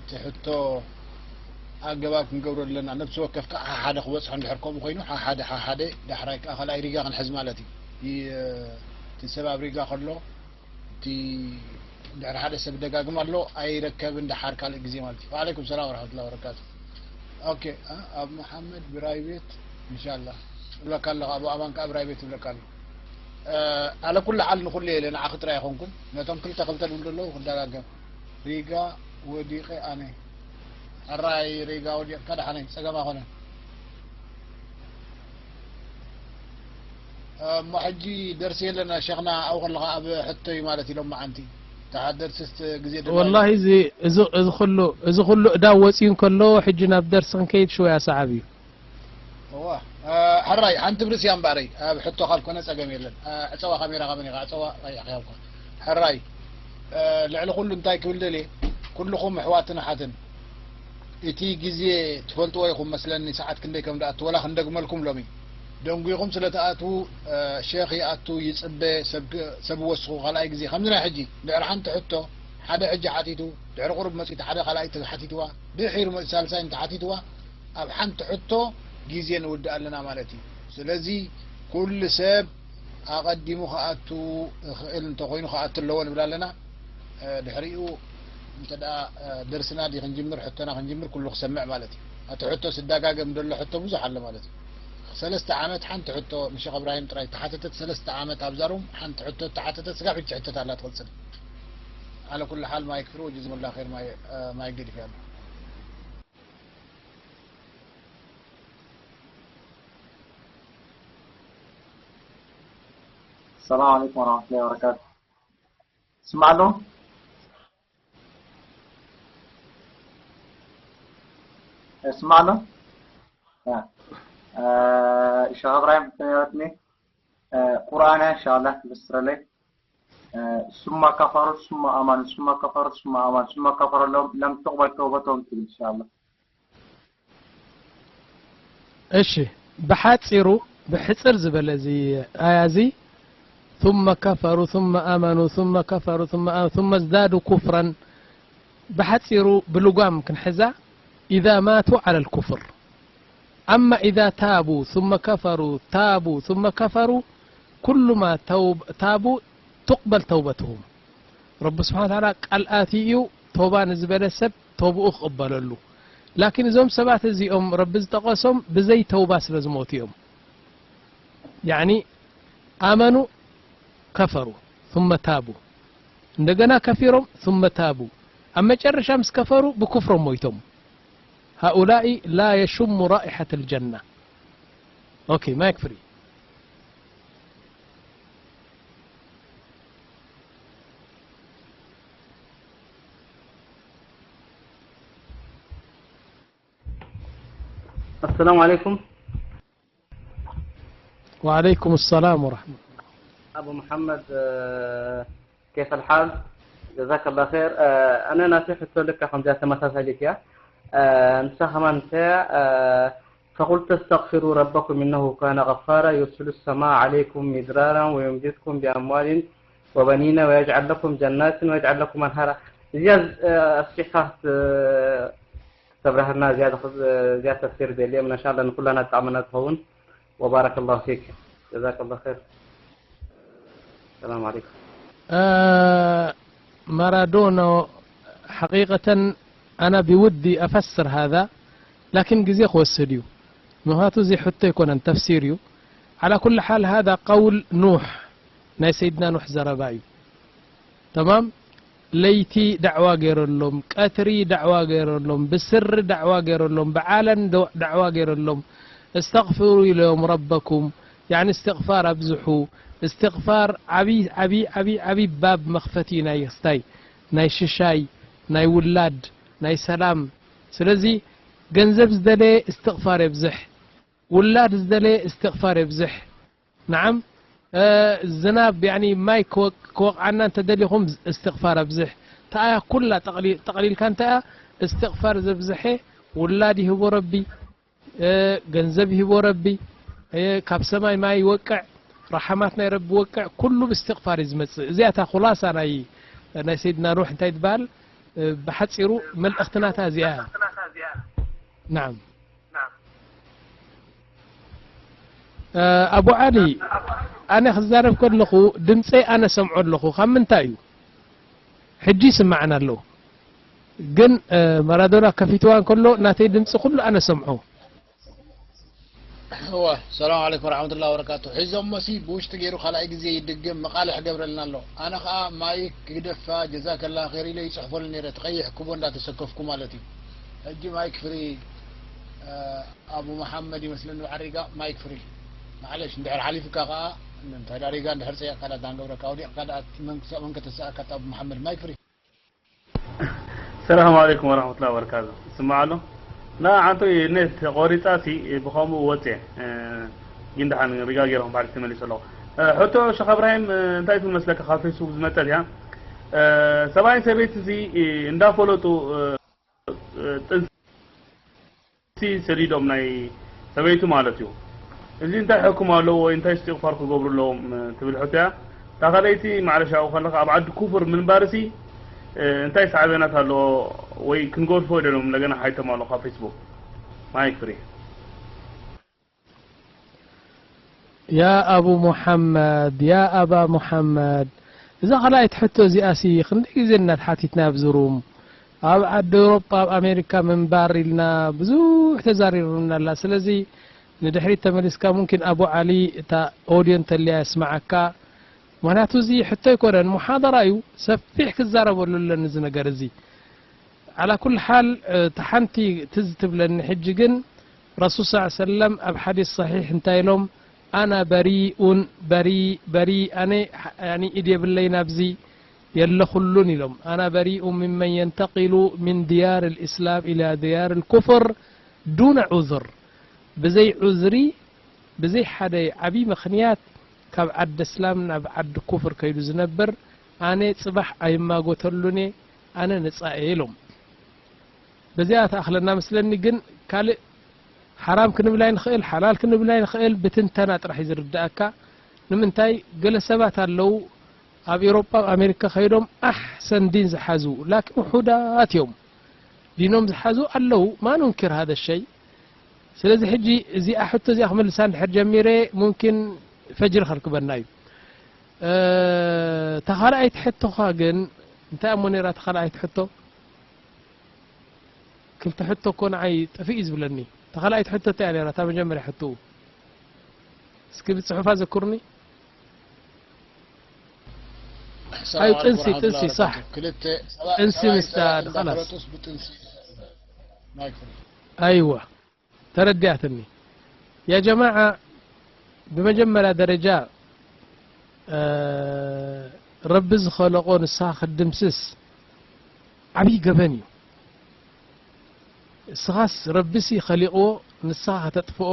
እቲ ሕቶ ኣገባብ ክንገብሮ ኣለና። ነብሲ ወከፍ ከዓ ሓደ ክበጽሖ እንድሕር ከምኡ ኮይኑ፣ ሓደ ሓደ፣ ዳሕራይ ከዓ ካልኣይ ሪጋ ክንሕዝ ማለት እዩ። ይ-፣ እቲ ሰብ ኣብ ሪጋ ከሎ፣ እቲ ድሕሪ ሓደ ሰብ ደጋግም ኣሎ፣ ኣይረከብን ደሓር ካልእ ግዜ ማለት እዩ። ወዓለይኩም ሰላም ወረሕመቱላሂ ወበረካቱ። ኦኬ፣ አ-፣ ኣብ መሓመድ ብራይ ቤት፣ ኢንሻላህ፣ እብለካ ኣለኹ፣ ኣቡ ኣማን ከዓ ብራይ ቤት እብለካ ኣለኹ። እ፣ ኣለ ኩሉ ሓል ንኹሉ እየ ኢለ፣ ንዓኺ ጥራይ ኣይኮንኩን። ነቶም ክልተ ክልተ ዝብሉ ዘለዉ ክደጋገም። ሪጋ ወዲቐ ኣነ። ሕራይ ሪጋ ወዲቕካ ደሓነይ፣ ጸገም ኣይኮነን። እሞ ሕጂ ደርሲ የለና ሸኽና፣ ኣብኡ ከለኻ ኣብ ሕቶ እዩ ማለት ኢሎም መዓንቲ። ደሓር ደርሲስ ግዜ ደላ ወላሂ እዩ። እዚ፣ እዚ፣ እዚ ኩሉ፣ እዚ ኩሉ እዳ ወጺኡ እንከሎ ሕጂ ናብ ደርሲ ክንከይድ ሽወያ ሰዓብ እዩ። እዋ፣ እ፣ ሕራይ፣ ሓንቲ ብርሲ እያ እምበኣረይ፣ ኣብ ሕቶ ካልኮነ ጸገም የለን። እ፣ ዕጸዋ ካሜራ ካበን ኢኻ፣ ዕጸዋ ቀይሕ ከያብካ። ሕራይ፣ እ፣ ልዕሊ ኩሉ እንታይ ክብል ደልየ፣ ኩልኹም ኣሕዋትን ኣሓትን፣ እቲ ግዜ ትፈልጥዎ ኢኹም መስለኒ፣ ሰዓት ክንደይ ከም ዝኣቱ፣ ወላ ክንደግመልኩም ሎሚ። ደንጒኹም ስለ ትኣትዉ፣ እ፣ ሼኽ ይኣቱ፣ ይጽበ፣ ሰብ ክ-፣ ሰብ ይወስኹ፣ ካልኣይ ግዜ። ከምዚ ናይ ሕጂ፣ ድሕሪ ሓንቲ ሕቶ፣ ሓደ ሕጂ ሓቲቱ፣ ድሕሪ ቁሩብ መጺኡ ሓደ ካልኣይ ተሓቲትዋ፣ ድሒሩ መጺኡ ሳልሳይ እንተሓቲትዋ፣ ኣብ ሓንቲ ሕቶ ግዜ ንውድእ ኣለና ማለት እዩ። ስለዚ ኩሉ ሰብ ኣቐዲሙ ክኣቱ ይኽእል እንተኾይኑ ክኣቱ ኣለዎ ንብል ኣለና። እ፣ ድሕሪኡ እንተ ደኣ፣ እ፣ ደርስና ድዩ ክንጅምር፣ ሕቶና ክንጅምር፣ ኩሉ ክሰምዕ ማለት እዩ። እቲ ሕቶ ዝደጋገም ዘሎ ሕቶ ብዙሕ ኣሎ ማለት እዩ። ሰለስተ ዓመት ሓንቲ ሕቶ ንሸኽ እብራሂም ጥራይ ተሓተተት፣ ሰለስተ ዓመት ኣብዛ ሩም ሓንቲ ሕቶ ተሓተተት፣ ስጋብ ሕጂ ትሕተት ኣላ ትቕጽል። ዓለ ኩሉ ሓል ማይክ ፍሪ ወጀዛኩሙላህ ኸይር ማይ-፣ እ፣ ማይክ ገዲፈ ኣለኹ። السلام عليكم ورحمة الله وبركاته. اسمع له؟ اسمع له؟ آه. آه، شيخ إبراهيم، سمعتني؟ آه، قرآن إن شاء الله تفسر لي. آه، ثم كفروا ثم آمنوا ثم كفروا ثم آمنوا ثم كفروا لم، لم تقبل توبتهم، إن شاء الله. እሺ፣ ብሓጺሩ፣ ብሕጽር ዝበለ እዚ ኣያ እዚ፣ ثم كفروا ثم آمنوا ثم كفروا ثم آ-، ثم ازدادوا كفرا፣ ብሓጺሩ ብልጓም ክንሕዛ، إذا ماتوا على الكفر. أما إذا تابوا ثم كفروا تابوا ثم كفروا، كلما توب-، تابوا تقبل توبتهم. ረቢ ስብሓነ ወተዓላ ቃል ኣትዩ እዩ፣ ቶባ ንዝበለ ሰብ ቶብኡ ክቕበለሉ። ላኪን እዞም ሰባት እዚኦም ረቢ ዝጠቐሶም ብዘይ ተውባ ስለ ዝሞቱ እዮም። ያዕኒ ኣመኑ ከፈሩ ثم ታቡ፣ እንደገና ከፊሮም ثم ታቡ፣ ኣብ መጨረሻ ምስ ከፈሩ ብኩፍሮም ሞይቶም። هؤلاء لا يشم رائحة الجنة. ኦኬ፣ ማይክ ፍሪ። السلام عليكم. وعليكم السلام ورحمة الله. أبو محمد، آه، كيف الحال؟ جزاك الله خير. آه، أنا ናተይ ሕቶ ልካ ከምዚኣ ተመሳሳሊት እያ። آه، ንሳ ከማን እንታይ እያ؟ آه، فقلت استغفروا ربكم إنه كان غفارا يرسل السماء عليكم مدرارا ويمددكم بأموال وبنين ويجعل لكم جنات ويجعل لكم أنهارا. እዚኣ፣ آه، ኣስፊሕካ ክት-፣ ክተብርሃልና እዚኣ ዝኽ-፣ እዚኣ ተፍሲር ደልየ፣ إن شاء الله ንኩላና ትጠቕመና ትኸውን። وبارك الله فيك. جزاك الله خير. السلام عليكم. ማራዶኖ፣ ሓቂቀተን ኣና ብውዲ ኣፈስር ሃዛ፣ ላኪን ግዜ ክወስድ እዩ። ምኽንያቱ እዚ ሕቶ ኣይኮነን፣ ተፍሲር እዩ። ዓላ ኩል ሓል ሃዛ ቀውል ኑሕ፣ ናይ ሰይድና ኑሕ ዘረባ እዩ። ተማም። ለይቲ ዳዕዋ ገይረሎም፣ ቀትሪ ዳዕዋ ገይረሎም፣ ብስሪ ዳዕዋ ገይረሎም፣ ብዓለን ዶ-፣ ዳዕዋ ገይረሎም። እስተግፍሩ ኢሎም ረበኩም፣ ያዕኒ እስትቕፋር ኣብዝሑ። እስትቕፋር ዓቢ፣ ዓቢ፣ ዓቢ፣ ዓቢ ባብ መኽፈቲ ናይ ስታይ፣ ናይ ሽሻይ፣ ናይ ውላድ፣ ናይ ሰላም። ስለዚ ገንዘብ ዝደለየ እስትቕፋር የብዝሕ፣ ውላድ ዝደለየ እስትቕፋር የብዝሕ። ነዓም፣ እ፣ ዝናብ፣ ያኒ ማይ ክወቅ-፣ ክወቕዓና እንተደሊኹም እስትቕፋር ኣብዝሕ። እታ ኣያ ኩላ ጠቕሊ-፣ ጠቕሊልካ እንታይ እያ? እስትቕፋር ዘብዝሐ ውላድ ይህቦ ረቢ፣ እ፣ ገንዘብ ይህቦ ረቢ፣ እ፣ ካብ ሰማይ ማይ ይወቅዕ፣ ረሓማት ናይ ረቢ ይወቅዕ፣ ኩሉ ብእስትቕፋር እዩ ዝመጽእ። እዚኣ እታ ኩላሳ ናይ፣ ናይ ሰይድና ኑሕ እንታይ ትበሃል? ብሓጺሩ መልእኽትናታ እዚኣ እያ። ናዓም። ኣቡ ዓሊ፣ ኣነ ክዛረብ ከለኹ ድምፀይ ኣነ ሰምዖ ኣለኹ። ካብ ምንታይ እዩ? ሕጂ ይስማዕን ኣሎ። ግን ማራዶና ከፊትዋ እንከሎ ናተይ ድምፂ ኩሉ ኣነ ሰምዖ። እወ፣ ሰላም ዓለይኩም ወራሕመቱላሂ ወበረካቱ። ሒዞሞሲ ብውሽጢ ገይሩ ካልኣይ ግዜ ይድግም መቓልሕ ገብረልና ኣሎ። ኣነ ኸኣ ማይክ ግደፋ ጀዛከላ ኸይር ኢለ ይጽሕፈሉ ነይረ፣ እቲ ቀይሕ ክቦ እንዳተሰከፍኩ ማለት እዩ። ሕጂ ማይክ ፍሪ። ኣቡ መሓመድ ይመስለኒ ብዓሪጋ ማይክ ፍሪ። ማዕለሽ እንድሕር ሓሊፍካ ኸኣ እንታይ ዳሪጋ እንድሕር ጸይቕካ ዳታ ንገብረካ ኣውዲቕካ ዳኣ መን ክሳብ መን ከተሳእካ ኣቡ መሓመድ ማይክ ፍሪ። ሰላም ዓለይኩም ወራህመቱላሂ ወበረካቱ። ስማዕ ኣሎ። ና ዓንቶ ኔት ቆሪጻ ሲ ብኸምኡ ወጽየ። ግን ደሓን ሪጋ ገይርኩም ባዕልክ ተመሊሱ ኣለኹ። ሕቶ ሸኽ እብራሂም እንታይ ትብል መስለካ ካብ ፌስቡክ ዝመጸት እያ። ሰብኣይን ሰበይቲ እዚ እንዳፈለጡ ጥንሲ ሰዲዶም ናይ ሰበይቱ ማለት እዩ። እዚ እንታይ ሕኩም ኣለዎ ወይ እንታይ እስትቕፋር ክገብሩ ኣለዎም ትብል ሕቶ እያ። እታ ካልኣይቲ ማዕረሻ ኣብኡ ከለኻ ኣብ ዓዲ ኩፍር ምንባርሲ እንታይ ሳዕቤናት ኣለዎ ወይ ክንገድፎ ደሎም እንደገና ሓይቶም ኣሎ ካብ ፌስቡክ ማይክ ፍሪ። ያ ኣቡ ሙሓመድ ያ ኣባ ሙሓመድ፣ እዛ ኸላይት ሕቶ እዚኣሲ ክንደይ ግዜ እናተሓቲትና ኣብዚ ሩም ኣብ ዓዲ ኤውሮጳ ኣብ ኣሜሪካ ምንባር ኢልና ብዙሕ ተዛሪርና ኣላ። ስለዚ ንድሕሪት ተመሊስካ ሙምኪን ኣቡ ዓሊ እታ ኦድዮ እንተልያ የስምዓካ። ምክንያቱ እዚ ሕቶ ኣይኮነን፣ ሙሓደራ እዩ። ሰፊሕ ክዛረበሉ ኣለኒ እዚ ነገር እዚ። ዓላ ኩል ሓል እታ ሓንቲ ትዝ ትብለኒ ሕጂ ግን ረሱል ስ ሰለም ኣብ ሓዲስ ሰሒሕ እንታይ ኢሎም? ኣና በሪኡን በሪ በሪ ኣነ ያኒ ኢድ የብለይን ኣብዚ የለኹሉን ኢሎም። ኣና በሪኡ ሚመን የንተቂሉ ሚን ድያር ልእስላም ኢላ ድያር ልኩፍር ዱነ ዑዝር፣ ብዘይ ዑዝሪ ብዘይ ሓደ ዓብዪ ምኽንያት ካብ ዓዲ እስላም ናብ ዓዲ ኩፍር ከይዱ ዝነብር ኣነ ጽባሕ ኣይማጎተሉን እየ፣ ኣነ ነጻ እየ ኢሎም። በዚኣ ትኣኽለና መስለኒ። ግን ካልእ ሓራም ክንብል ኣይንኽእል፣ ሓላል ክንብል ኣይንኽእል፣ ብትንተና ጥራሕ እዩ ዝርድኣካ። ንምንታይ ገለ ሰባት ኣለዉ ኣብ ኤውሮጳ ኣብ ኣሜሪካ ከይዶም ኣሕሰን ዲን ዝሓዙ ላኪን ውሑዳት እዮም። ዲኖም ዝሓዙ ኣለዉ። ማን ኡንኪር ሃደ ሸይ። ስለዚ ሕጂ እዚኣ ሕቶ እዚኣ ክምልሳ እንድሕር ጀሚረ ሙምኪን ፈጅሪ ከርክበና እዩ። እታ ካልኣይቲ ሕቶኻ ግን እንታይ እሞ ነይራ? እታ ካልኣይቲ ሕቶ ክልተ ሕቶ እኮ ንዓይ ጥፍእ እዩ ዝብለኒ። እታ ካልኣይቲ ሕቶ እንታይ እያ ነይራ? እታ መጀመርያ ሕቶኡ እስኪ ብጽሑፋ ዘክሩኒ። ኣይ ጥንሲ ጥንሲ ሳሕ ጥንሲ ምስዳድ ኸላስ ኣይዋ ተረዲኣትኒ። ያ ጀማዓ ብመጀመርያ ደረጃ ረቢ ዝኸለቆ ንስኻ ክትድምስስ ዓብዪ ገበን እዩ። እስኻስ ረቢሲ ኸሊቕዎ ንስኻ ከተጥፍኦ።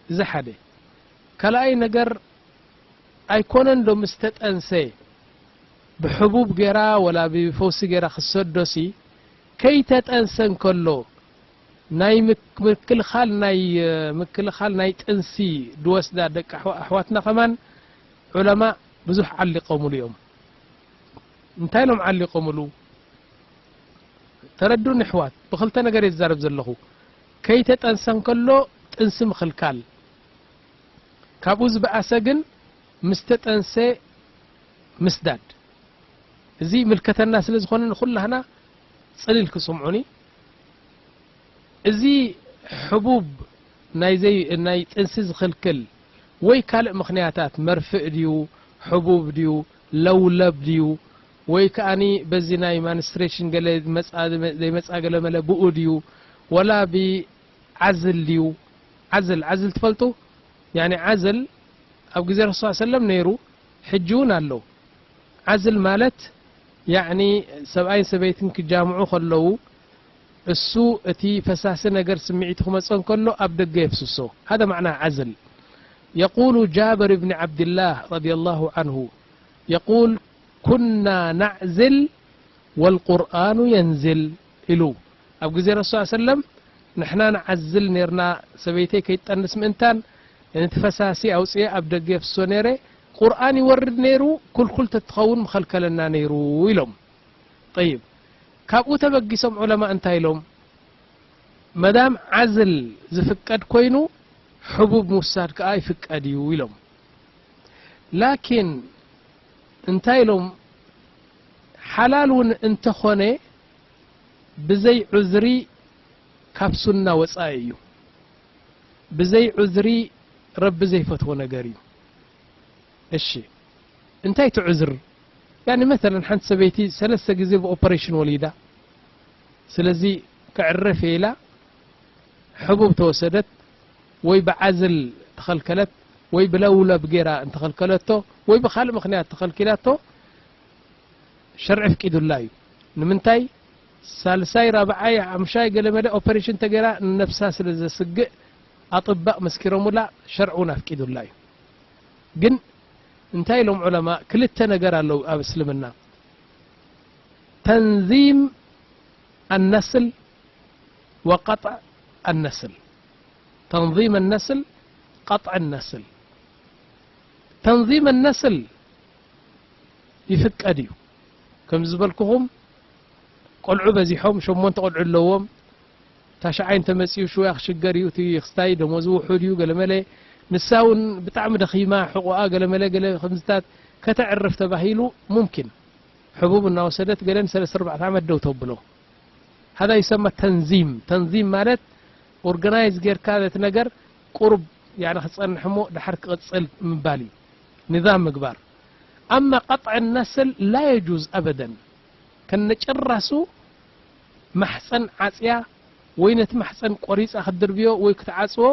እዚ ሓደ። ካልኣይ ነገር ኣይኮነን ዶ ምስ ተጠንሰ ብሕቡብ ጌራ ወላ ብፈውሲ ጌራ ክትሰዶሲ ከይተጠንሰ እንከሎ ናይ ምክ- ምክልኻል ናይ ምክልኻል ናይ ጥንሲ ድወስዳ ደቂ ኣሕዋ- ኣሕዋትና ከማን ዑለማ ብዙሕ ዓሊቆምሉ እዮም። እንታይ ኢሎም ዓሊቆምሉ? ተረዱኒ ኣሕዋት፣ ብኽልተ ነገር እየ ዝዛረብ ዘለኹ። ከይተጠንሰ እንከሎ ጥንሲ ምኽልካል፣ ካብኡ ዝበኣሰ ግን ምስ ተጠንሰ ምስዳድ። እዚ ይምልከተና ስለ ዝኾነ ንኹላህና ጽን ኢልኩም ስምዑኒ። እዚ ሕቡብ ናይ ዘይ ናይ ጥንሲ ዝኽልክል ወይ ካልእ ምኽንያታት መርፍእ ድዩ፣ ሕቡብ ድዩ፣ ለውለብ ድዩ፣ ወይ ከኣኒ በዚ ናይ ማንስትሬሽን ገለ መጻ ዘይመጻ ገለ መለ ብኡ ድዩ፣ ወላ ብዓዝል ድዩ? ዓዝል ዓዝል ትፈልጡ? ያኒ ዓዝል ኣብ ግዜ ረሱል ሰለም ነይሩ፣ ሕጂ እውን ኣሎ። ዓዝል ማለት ያኒ ሰብኣይን ሰበይትን ክጃምዑ ከለዉ እሱ እቲ ፈሳሲ ነገር ስምዒቱ ክመጾ እንከሎ ኣብ ደገ የፍስሶ። هذا معنى ዓዝል። يقول جابر بن عبد الله رضي الله عنه يقول كنا نعزل والقرآن ينزل ኢሉ ኣብ ግዜ ረሱል ሰለም ንሕና ንዓዝል ኔርና፣ ሰበይተይ ከይትጠንስ ምእንታን ነቲ ፈሳሲ ኣውፅኤ ኣብ ደገ የፍስሶ ኔረ፣ ቁርኣን ይወርድ ኔሩ፣ ኩልኩል ተትኸውን ምኸልከለና ኔሩ ኢሎም። ጠይብ፣ ካብኡ ተበጊሶም ዑለማ እንታይ ኢሎም? መዳም ዓዝል ዝፍቀድ ኮይኑ ሕቡብ ምውሳድ ከኣ ይፍቀድ እዩ ኢሎም። ላኪን እንታይ ኢሎም? ሓላል እውን እንተኾነ ብዘይ ዑዝሪ ካብ ሱና ወጻኢ እዩ። ብዘይ ዑዝሪ ረቢ ዘይፈትዎ ነገር እዩ። እሺ፣ እንታይ እቲ ዑዝር? ያኒ መተለን ሓንቲ ሰበይቲ ሰለስተ ግዜ ብኦፐሬሽን ወሊዳ፣ ስለዚ ክዕረፍ እየ ኢላ ሕቡብ ተወሰደት፣ ወይ ብዓዝል ተኸልከለት፣ ወይ ብለውለብ ጌራ እንተኸልከለቶ፣ ወይ ብኻልእ ምኽንያት ተኸልኪላቶ፣ ሸርዒ ኣፍቂዱላ እዩ። ንምንታይ? ሳልሳይ፣ ራብዓይ፣ ሓምሻይ ገለ መለ ኦፐሬሽን ተገይራ ንነብሳ ስለ ዘስግእ ኣጥባእ መስኪሮሙላ፣ ሸርዑን ኣፍቂዱላ እዩ። ግን እንታይ ኢሎም ዑለማ? ክልተ ነገር ኣለዉ ኣብ እስልምና፣ ተንዚም ኣነስል ወቀጥዕ ኣነስል። ተንዚም ኣነስል፣ ቀጥዕ ኣነስል። ተንዚም ኣነስል ይፍቀድ እዩ። ከም ዝበልኩኹም ቆልዑ በዚሖም፣ ሸሞንተ ቆልዑ ኣለዎም። ታሽዓይ እንተመጺኡ ሽወያ ክሽገር እዩ፣ እቲ ክስታይ ደሞዙ ውሑድ እዩ፣ ገለመለ። ንሳ እውን ብጣዕሚ ደኺማ፣ ሕቑኣ ገለመለ፣ ገለ ከምዝታት ከተዕርፍ ተባሂሉ፣ ሙምኪን ሕቡብ እናወሰደት ገለን ሰለስተ ኣርባዕተ ዓመት ደው ተብሎ። ሃዛ ይሰማ ተንዚም። ተንዚም ማለት ኦርጋናይዝ ጌርካ ነቲ ነገር ቁሩብ፣ ያኒ፣ ክጸንሕ እሞ ድሓር ክቕጽል ምባል እዩ። ንዛም ምግባር። ኣማ ቀጥዕ ነስል ላ የጁዝ ኣበደን። ከነጭራሱ ማሕፀን ዓፅያ ወይ ነቲ ማሕፀን ቆሪፃ ክትድርብዮ ወይ ክትዓፅዎ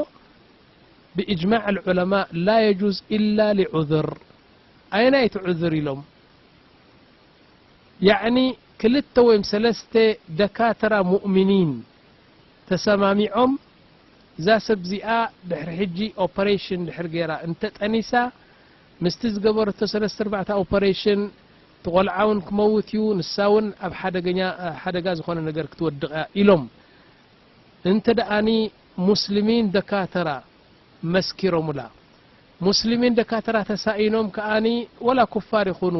ብእጅማዕ ልዑለማ ላ የጁዝ ኢላ ሊዑዝር። ኣየናይ እቲ ዑዝር ኢሎም? ያዕኒ ክልተ ወይም ሰለስተ ደካተራ ሙእሚኒን ተሰማሚዖም፣ እዛ ሰብ እዚኣ ድሕሪ ሕጂ ኦፐሬሽን ድሕሪ ገይራ እንተጠኒሳ፣ ምስቲ ዝገበረቶ ሰለስተ ኣርባዕተ ኦፐሬሽን፣ እቲ ቆልዓ እውን ክመውት እዩ፣ ንሳ እውን ኣብ ሓደገኛ፣ ሓደጋ ዝኾነ ነገር ክትወድቕ እያ ኢሎም። እንተ ደኣኒ ሙስሊሚን ደካተራ መስኪሮምላ፣ ሙስሊሚን ደካተራ ተሳኢኖም ከኣኒ፣ ወላ ኩፋር ይኹኑ፣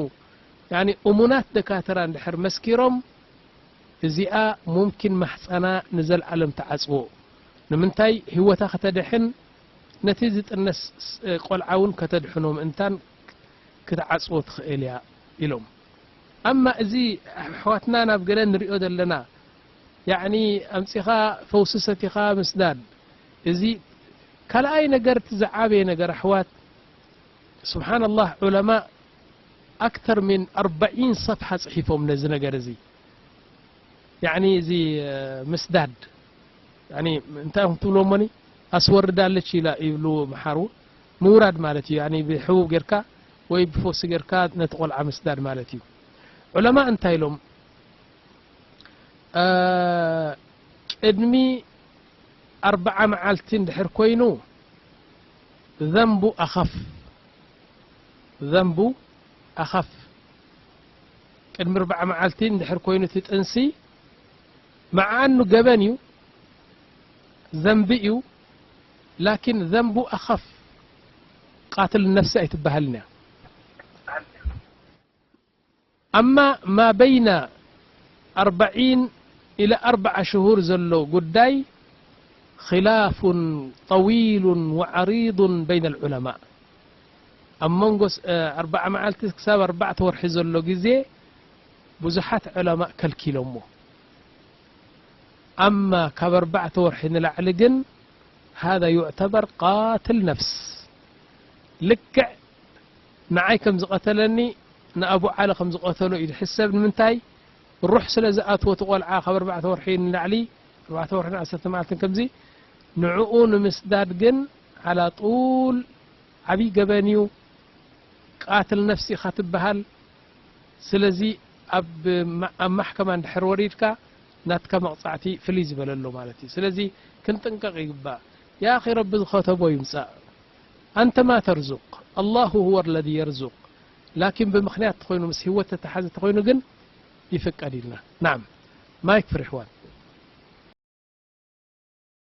ያኒ እሙናት ደካተራ እንድሕር መስኪሮም፣ እዚኣ ሙምኪን ማሕፀና ንዘልዓለም ተዓፅዎ። ንምንታይ? ህይወታ ከተድሕን ነቲ ዝጥነስ ስ-፣ ቆልዓ እውን ከተድሕኖ ምእንታን ክትዓፅዎ ትኽእል እያ ኢሎም። ኣማ እዚ ኣሕዋትና ናብ ገለ ንሪኦ ዘለና፣ ያዕኒ ኣምፂኻ ፈውሲ ሰቲኻ ምስዳድ፣ እዚ ካልኣይ ነገር፣ እቲ ዝዓበየ ነገር ኣሕዋት፣ ስብሓንላህ፣ ዑለማ ኣክተር ምን ኣርባዒን ሰፍሓ ጽሒፎም ነዚ ነገር እዚ። ያዕኒ እዚ፣ እ፣ ምስዳድ፣ ያዕኒ እንታይ ኢኹም ትብልዎ እሞኒ? ኣስወርዳለች ኢላ ይብሉ መሓሩ። ምውራድ ማለት እዩ፣ ያዕኒ ብሕቡብ ጌርካ ወይ ብፎሲ ጌርካ ነቲ ቆልዓ ምስዳድ ማለት እዩ። ዑለማ እንታይ ኢሎም? እ፣ ቅድሚ ኣርብዓ መዓልቲ እንድሕር ኮይኑ ዘንቡ ኣኸፍ፣ ዘንቡ ኣኸፍ። ቅድሚ ኣርብዓ መዓልቲ እንድሕር ኮይኑ እቲ ጥንሲ፣ መዓኑ ገበን እዩ፣ ዘንቢ እዩ፣ ላኪን ዘንቡ ኣኸፍ፣ ቃትል ነፍሲ ኣይትበሃልን እያ። ኣማ ማ በይነ ኣርበዒን ኢለ ኣርበዓ ሽሁር ዘሎ ጉዳይ ኺላፉን ጠዊሉን ወዓሪዱን በይነ ልዑለማእ። ኣብ መንጎ ስ-፣ ኣርበዓ መዓልቲ ክሳብ ኣርባዕተ ወርሒ ዘሎ ግዜ ብዙሓት ዑለማእ ከልኪሎሞ። ኣማ ካብ ኣርባዕተ ወርሒ ንላዕሊ ግን ሃዛ ዩዕተበር ቃትል ነፍስ። ልክዕ ንዓይ ከም ዝቐተለኒ ንኣቡ ዓሊ ከም ዝቐተሎ እዩ ዝሕሰብ። ንምንታይ? ሩሕ ስለ ዝኣትዎ እቲ ቆልዓ ካብ ኣርባዕተ ወርሒ ንላዕሊ፣ ኣርባዕተ ወርሕን ዓሰርተ መዓልትን ከምዚ፣ ንዕኡ ንምስዳድ ግን ዓላ ጡል ዓብዪ ገበን እዩ። ቃትል ነፍሲ ኢኻ ትበሃል። ስለዚ ኣብ ማ-፣ ኣብ ማሕከማ እንድሕር ወሪድካ ናትካ መቕጻዕቲ ፍልይ ዝበለ ኣሎ ማለት እዩ። ስለዚ ክንጥንቀቕ ይግባእ። ያ ኣኺ ረቢ ዝኸተቦ ይምጻእ። ኣንተ ማ ተርዙቅ፣ ኣላሁ ሁወ ለዚ የርዙቅ። ላኪን ብምኽንያት ተኾይኑ ምስ ህይወት ተተሓዘ ተኾይኑ ግን ይፍቀድ ኢልና። ናዓም። ማይክ ፍሪ ኣሕዋት።